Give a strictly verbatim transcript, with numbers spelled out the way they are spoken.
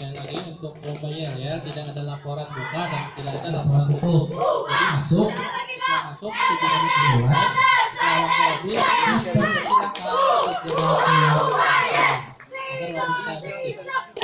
Sekali lagi untuk lomba yel-yel, tidak ada laporan buka dan tidak ada laporan tutup. Jadi masuk, setelah masuk tujuh menit keluar, setelah waktu habis, silakan segera keluar. Agar waktu kita efektif.